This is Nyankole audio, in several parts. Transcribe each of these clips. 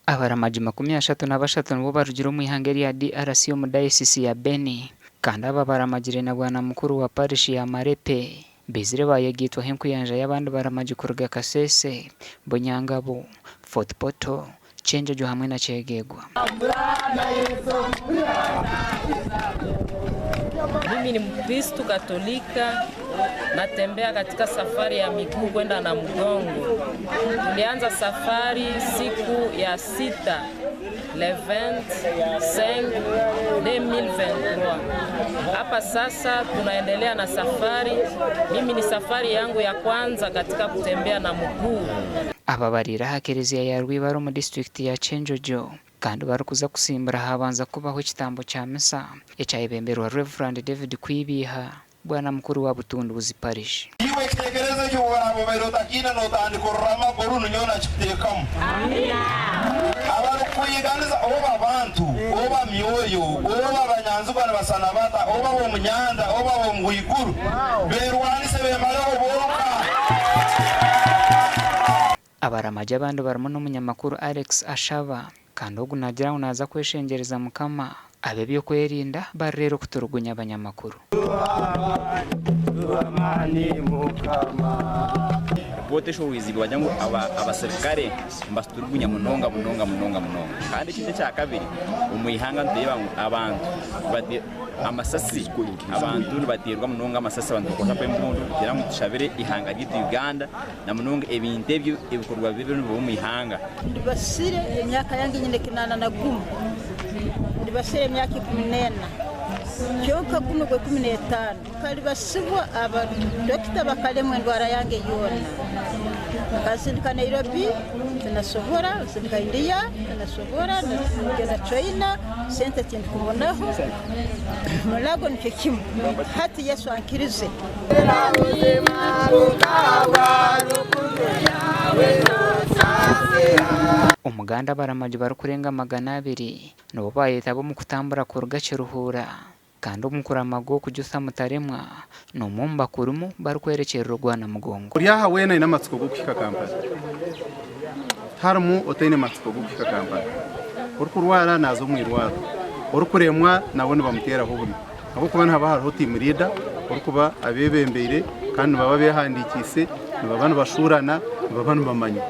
Abaramagi 33 nibo barugire omu ihanga erya DRC omu dayosisi ya Beni kandi aba baramagire na Bwana mukuru wa parishi ya Marepe baizire bayegaitwaho enkuyanja y'abandi baramagi kuruga Kasese, Bunyangabu, Fort Portal, Kyenjojo hamwe na Kyegegwa. Mimi ni Mkristu Katolika, natembea katika safari ya miguu kwenda Namugongo. Tulianza safari siku ya sita le 25 2023. Hapa sasa tunaendelea na safari. Mimi ni safari yangu ya kwanza katika kutembea na mguu. Aba bariire aha kereziya ya Rwibara omu disiturikiti ya Kyenjojo kandi barikuza kusimbura habanza kubaho ekitambo kya misa ekyayebemberwa Rev. David Kwibiiha, Bwana mukuru wa Butunduuzi Parish. Iwe ekitekerezo eki obu oraabe obaire otakiine nootandika orora amaguru ninyowe nakikuteekamu. Abarikukuhiiganisa oba bantu, oba myoyo, oba banyanzigwa nibasana bata, oba ab'omu nyanja, oba ab'omu iguru, beerwanise beemareho bonka. Abaramagi abandi barimu n'omunyamakuru Alex Ashaba kandi ogu naagira ngu naaza kweshengyereza Mukama ab'eby'okwerinda barireere okuturugunya abanyamakuru. Ripoota eshohwiziibwe bagira ngu abaserukare nibaturugunya munonga munonga munonga munonga. Kandi ekindi ekyakabiri, omu ihanga nitureeba ngu abantu amasasi abantu nibateerwa munonga amasasi abantu nibakwatwa embundu kugira ngu tushabire eihanga ryaitu Uganda na munonga ebintu ebyo ebikorwa bibi nibiba omu ihanga. Ndibasire emyaka yange nyine 81, ndibasire emyaka 14, kyonka gunu gw'ekumi n'etaano nkalibasibwa abadokita bakalemwa endwara yange yoona. Bakansindika Nairobi tinasobora, bansindika India tinasobora, nagenda China sente tindikubonaho, Mulago nikyo kimu, hati Yesu ankirize. Omuganda abaramagi barikurenga 200 nibo baayetaba omu kutambura kuruga Kiruhura kandi omu kuramaga oku Jutha Mutaremwa n'omwe omu bakurimu barikworekyerera ogwa Namugongo. Ori aha weena aine amatsiko g'okuhika Kampala. Tiharimu otaine matsiko g'okuhika Kampala. Orikurwara naaza omu irwariro, orikuremwa nawe nibamuteeraho oburyo. Ahabw'okuba nihaba hariho tiimu riida orikuba abeebembeire kandi nibaba beehandiikiise, nibaba nibashuurana, nibaba nibamanywa.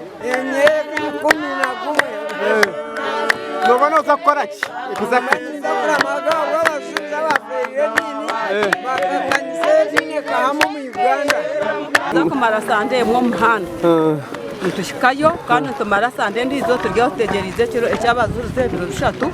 Nooba nooza kukora ki? Kuza ki? Kumara sande emwe omu muhanda nituhikayo kandi nitumara sande endiijo turi aho tutegyereize ekiro eky'abajurizi ebiro bishatu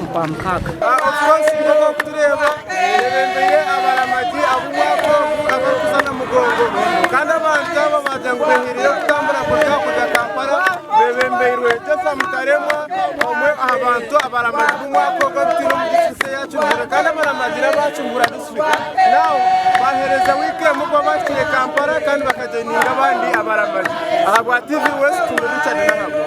okwamukaaga. Of course nk'oku orikutureeba twebembeire abaramagi ab'omwaka ogu abarikuza Namugongo kandi abantu aba baagira ngu beehereireyo kutambura kuruga kuza Kampala bebembeirwe Joshua Mutaremwa omwe aha bantu abaramagi b'omwaka ogu abu twine omu disiturikiti eya Kiruhura kandi abaramagi n'aba Kiruhura disiturikiti. Now baheereza wiiki emwe kuba bahikire Kampala kandi bakajoininga abandi abaramagi. Ahabwa TV West, ndi Richard Nahabu.